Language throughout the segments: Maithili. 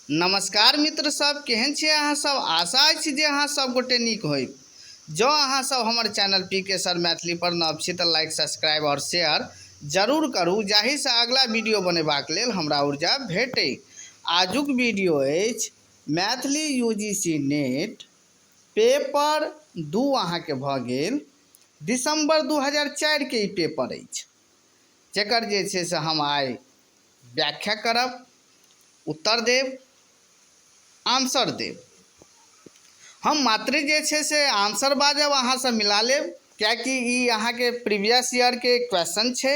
नमस्कार मित्र सब, केहन छी अहाँ सब? आशा अछि जे अहाँ सब गोटे नीक होइब। जँ अहाँ सब हमर चैनल पी के सर मैथिली पर नव छी तऽ लाइक, सब्सक्राइब और शेयर जरूर करू, जाहिसँ अगला वीडियो बनेबाक लेल हमरा ऊर्जा भेटै। आजुक वीडियो अछि Maithili U G C NET paper 2 अहाँके भऽ गेल दिसम्बर 2004 के ई पेपर अछि, जकर जे छै से हम आइ व्याख्या करब, उत्तर देब, आंसर देब। हम मात्र जे छै से आंसर बाजब, अहाँ सब मिला लेब, कियाकि ई अहाँके प्रीवियस ईयरके क्वेश्चन छै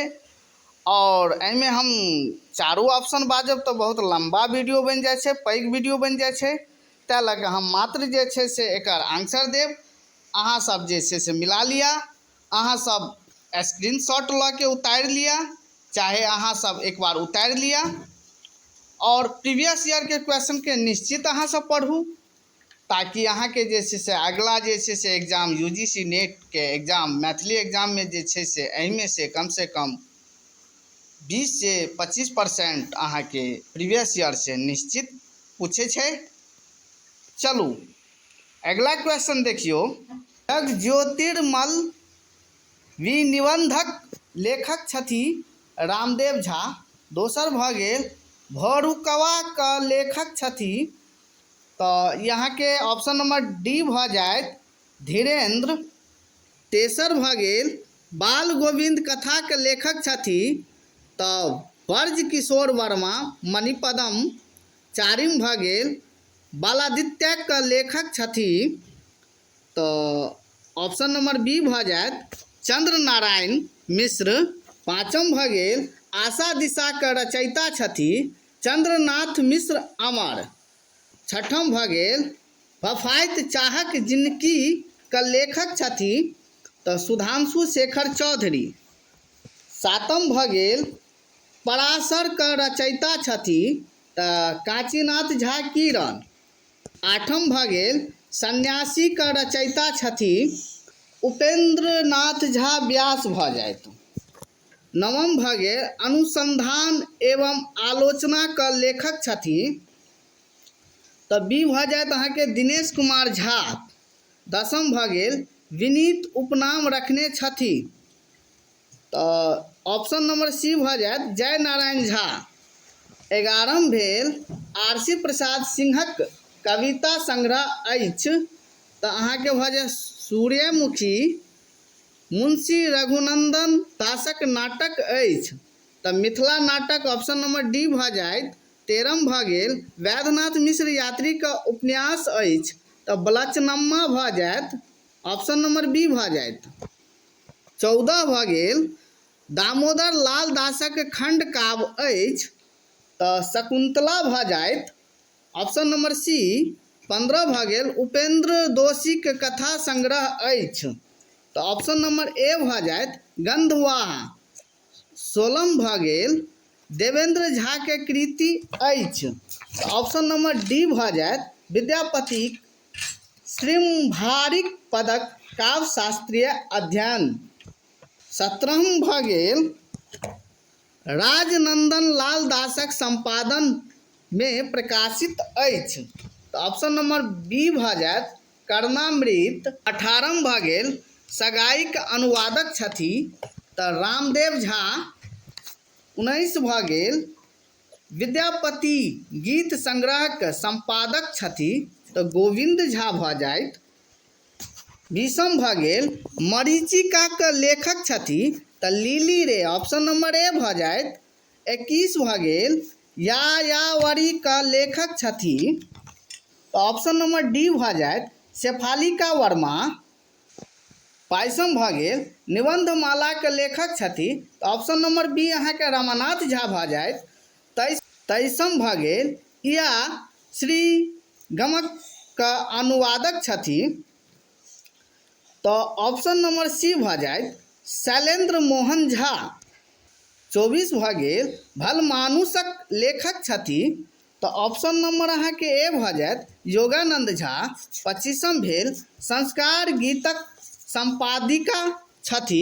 आओर एहिमे हम चारू ऑप्शन बाजब तऽ बहुत लम्बा वीडियो बनि जाइ छै, पैघ वीडियो बनि जाइ छै। ताहि लऽ कऽ हम मात्र जे छै से एकर आंसर देब, अहाँ सब जे छै से मिला लिअ। अहाँ सब स्क्रीनशॉट लऽ के उतारि लिअ, चाहे अहाँ सब एक बार उतारि लिअ और प्रीवियस ईयर के क्वेश्चन के निश्चित अहाँ सब पढ़ू, ताकि अहाँके जे छै से अगला जे छै से exam U G C NET के एग्जाम मैथिली एग्जाममे जे छै से एहिमे से कम से कम 20 से 25% अहाँके प्रीवियस ईयर से निश्चित पूछै छै। चलू अगला क्वेश्चन देखियौ। जगज्योतिर्मल विनिबन्धक लेखक छथि रामदेव झा। दोसर भऽ गेल भोरुकवाक लेखक छथि, तऽ ई अहाँके ऑप्शन नंबर डी भऽ जायत धीरेन्द्र। तेसर भऽ गेल बाल गोविन्द कथाक लेखक छथि, तऽ ब्रज किशोर वर्मा मणिपदम। चारिम भऽ गेल बालादित्यक लेखक छथि, तऽ ऑप्शन नंबर बी भऽ जायत चंद्र नारायण मिश्र। पाँचम भऽ गेल आशा दिशाक रचयिता छथि चंद्रनाथ मिश्र अमर। छठम भऽ गेल भफाइत चाहक जिनगीक लेखक छथि तऽ सुधांशु शेखर चौधरी। सातम भऽ गेल पराशरक रचयिता छथि तऽ काशीनाथ झा किरण। आठम भऽ गेल सन्यासीक रचयिता छथि उपेन्द्र नाथ झा व्यास भऽ जायत। नवम भऽ गेल अनुसन्धान एवं आलोचनाक लेखक छथि तऽ बी भऽ जायत अहाँके दिनेश कुमार झा। दसम भऽ गेल विनीत उपनाम रखने छथि तऽ ऑप्शन नंबर सी भऽ जायत जय नारायण झा। 11 भेल आरसी प्रसाद सिंहक कविता संग्रह अछि तऽ अहाँके भऽ जायत सूर्यमुखी। मुंशी रघुनंदन दासक नाटक अछि तऽ मिथिला नाटक, ऑप्शन नंबर डी भऽ जायत। 13 भऽ गेल वैद्यनाथ मिश्र यात्रीक उपन्यास अछि तऽ बलचनम्मा भऽ जायत, ऑप्शन नंबर बी भऽ जायत। 14 भऽ गेल दामोदर लाल दासक खंड काव्य अछि तऽ शकुन्तला भऽ जायत, ऑप्शन नंबर सी। 15 भऽ गेल उपेंद्र दोषीक कथा संग्रह अछि तऽ ऑप्शन नंबर ए भऽ जायत गंधवाह। 16 भऽ गेल देवेंद्र झा के कृति अछि तऽ ऑप्शन नंबर डी भऽ जायत विद्यापतिक श्रृंभारिक पदक काव्यशास्त्रीय अध्ययन। 17 भऽ गेल राजनंदन लाल दासक संपादन मे प्रकाशित अछि तऽ ऑप्शन नंबर बी भऽ जायत कर्णामृत। 18 भऽ गेल सगाईक अनुवादक छथि तऽ रामदेव झा। 19 भऽ गेल विद्यापति गीत संग्रहक सम्पादक छथि तऽ गोविन्द झा भऽ जाइत। 20 भऽ गेल मरीचिकाक लेखक छथि तऽ लिली रे, ऑप्शन नंबर ए भऽ जाइत। 21 भऽ गेल यायावरीक लेखक छथि तऽ ऑप्शन नंबर डी भऽ जायत शेफालिका वर्मा। 22 भऽ गेल निबंधमालाक लेखक छथि तऽ ऑप्शन नंबर बी अहाँके रमानाथ झा भऽ जायत। 23 भऽ गेल इया श्री गमक अनुवादक छथि तऽ ऑप्शन नंबर सी भऽ जायत शैलेंद्र मोहन झा। 24 भऽ गेल भलमानुषक लेखक छथि तऽ ऑप्शन नंबर अहाँके ए भऽ जायत योगानंद झा। 25 भेल संस्कार गीतक संपादिका छथि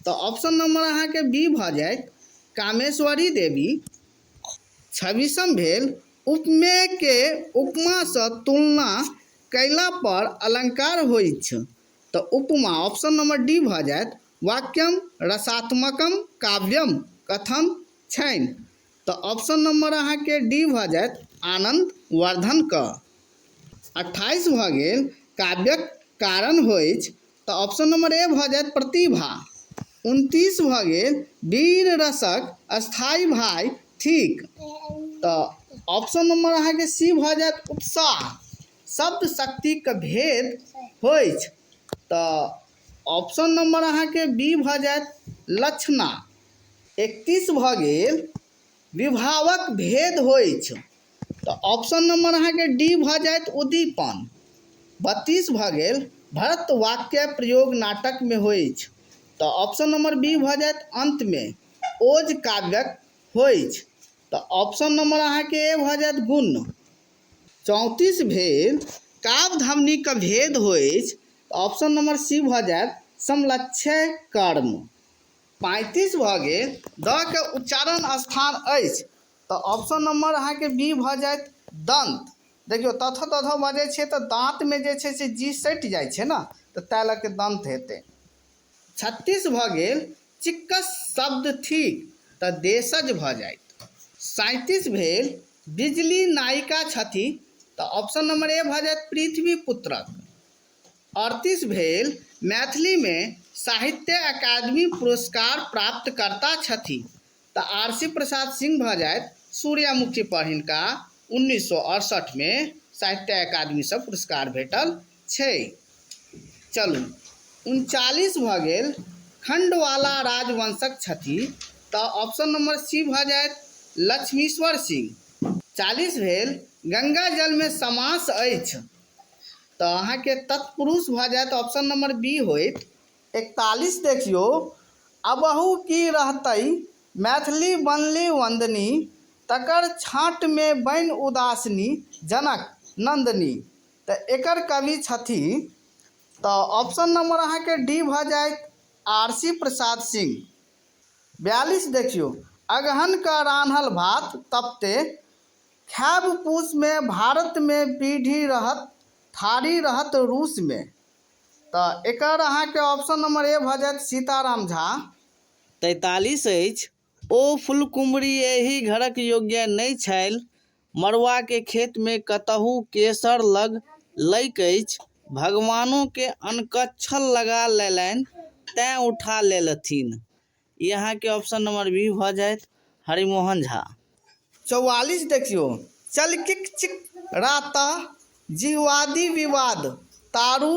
तऽ ऑप्शन नंबर अहाँके बी भऽ जायत कामेश्वरी देवी। 26 भेल उपमेयके उपमासँ तुलना कयला पर अलंकार होइछ तऽ उपमा ऑप्शन नंबर डी भऽ जायत। वाक्यम रसात्मकम काव्यम कथन छनि तऽ ऑप्शन नंबर अहाँके डी भऽ जायत आनंद वर्धन क। 28 भऽ गेल काव्यक कारण होइछ तऽ ऑप्शन नंबर ए भऽ जायत प्रतिभा। 29 भऽ गेल वीर रसक स्थायी भाय थिक तऽ ऑप्शन नंबर अहाँके सी भऽ जायत उत्साह। शब्द शक्तिक भेद होइछ तऽ ऑप्शन नंबर अहाँके बी भऽ जायत लक्षणा। 31 भऽ गेल विभावक भेद होइछ तऽ ऑप्शन नंबर अहाँके डी भऽ जायत उद्दीपन। 32 भऽ गेल भरत वाक्य प्रयोग नाटकमे होइछ तऽ ऑप्शन नंबर बी भऽ जायत अंतमे। ओज काव्यक होइछ तऽ ऑप्शन नंबर अहाँके ए भऽ जायत गुण। 34 भेल काव्य ध्वनिक भेद होइछ तऽ ऑप्शन नंबर सी भऽ जायत समलक्ष्य कर्म। 35 भऽ गेल द के उच्चारण स्थान अछि तऽ ऑप्शन नंबर अहाँके बी भऽ जायत दंत। देखियौ तथ तथ बजै छियै तऽ दाँतमे जे छै से जी सटि जाइ छै ने, तऽ ताहि लऽ के दंत हेतै। 36 भऽ गेल चिक्कस शब्द थिक तऽ देशज भऽ जायत। 37 भेल बिजली नायिका छथि तऽ ऑप्शन नंबर ए भऽ जायत पृथ्वी पुत्रक। 38 भेल मैथिलीमे साहित्य अकादमी पुरस्कार प्राप्तकर्ता छथि तऽ आर सी प्रसाद सिंह भऽ जायत। सूर्यमुखी पर हिनका 1968 मे साहित्य अकादमीसँ पुरस्कार भेटल छै। चलू 39 भऽ गेल खंडवाला राजवंशक छथि तऽ ऑप्शन नंबर सी भऽ जायत लक्ष्मीश्वर सिंह। 40 भेल गंगा जलमे समास अछि तऽ अहाँके तत्पुरुष भऽ जायत, ऑप्शन नंबर बी होइत। 41 देखियौ अबहु की रहतै मैथिली बनली वन्दनी तकर छाँटमे बनि उदासनी जनक नन्दनी तऽ एकर कवि छथि तऽ ऑप्शन नंबर अहाँके डी भऽ जायत आर सी प्रसाद सिंह। 42 देखियौ अगहन का रान्हल भात तपते खायब पूसमे भारतमे पीढ़ी रहत थारी रहत रूसमे तऽ एकर अहाँके ऑप्शन नंबर ए भऽ जायत सीताराम झा। 43 अछि ओ फुलकुम्मरी एहि घरक योग्य नहि छलि, मड़ुआके खेतमे कतहु केसर लग लैक अछि, भगवानोके अनकच्छल लगा लेलनि तैँ उठा लेलथिन। ई अहाँके ऑप्शन नंबर बी भऽ जायत हरिमोहन झा। 44 देखियौ चलकिक चिक राता जिहवादी विवाद तारू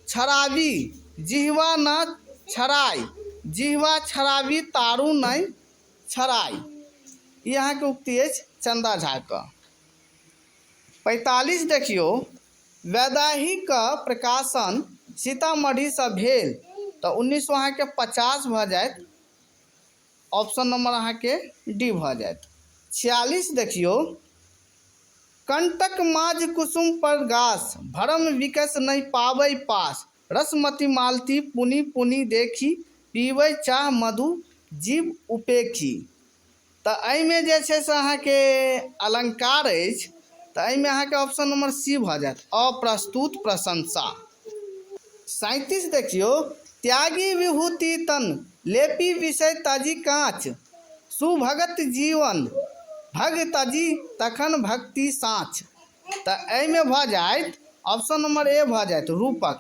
छड़ाबी जिहवा न छड़ाय जिहवा छड़ाबी तारू नहि छड़ाय। ई अहाँके उक्ति अछि चंदा झा के। 45 देखियौ वैदाहीक प्रकाशन सीतामढ़ीसँ भेल तऽ 1900 अहाँके 50 भऽ जायत, ऑप्शन नंबर अहाँके डी भऽ जायत। 46 देखियौ कंटक माझ कुसुम पर गास भरम विकस नहि पाबै पास रसमति मालती पुनि पुनि देखी पीबै चाह मधु जीव उपेखी। तऽ एहिमे जे छै से अहाँके अलंकार अछि तऽ एहिमे अहाँके ऑप्शन नंबर सी भऽ जायत अप्रस्तुत प्रशंसा। 37 देखियौ त्यागी विभूति तन लेपी विषय तजी काँच सुभगत जीवन भग तजी तखन भक्ति साँच। तऽ एहिमे भऽ जायत ऑप्शन नंबर ए भऽ जायत रूपक,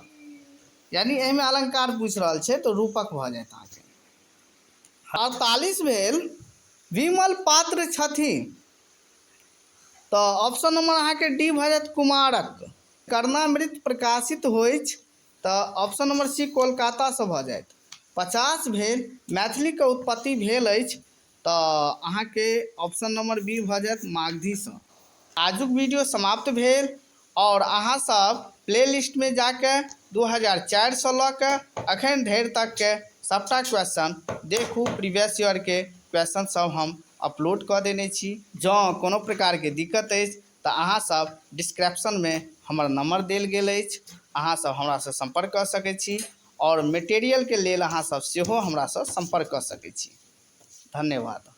यानी एहिमे अलंकार पूछि रहल छै तऽ रूपक भऽ जायत अहाँके। 48 भेल विमल पात्र छथि तऽ ऑप्शन नंबर अहाँके डी भऽ जायत कुमारक। कर्णामृत प्रकाशित होइछ तऽ ऑप्शन नंबर सी कोलकातासँ भऽ जायत। 50 भेल मैथिलीके उत्पत्ति भेल अछि तऽ अहाँके ऑप्शन नंबर बी भऽ जायत मागधीसँ। आजुक वीडियो समाप्त भेल और अहाँ सब प्ले लिस्ट में जाके 2004 से लऽ के अखन धरि तक के सबटा क्वेश्चन देखू। प्रीवियस ईयर के क्वेश्चन सब हम अपलोड कऽ देने छी। जँ कोनो प्रकार के दिक्कत अछि तऽ अहाँ सब डिस्क्रिप्शन में हमर नंबर देल गेल अछि, अहाँ सब हमरा से संपर्क कऽ सकै छी और मटेरियल के लेल अहाँ सब सेहो हमरा से संपर्क कऽ सकै छी। धन्यवाद।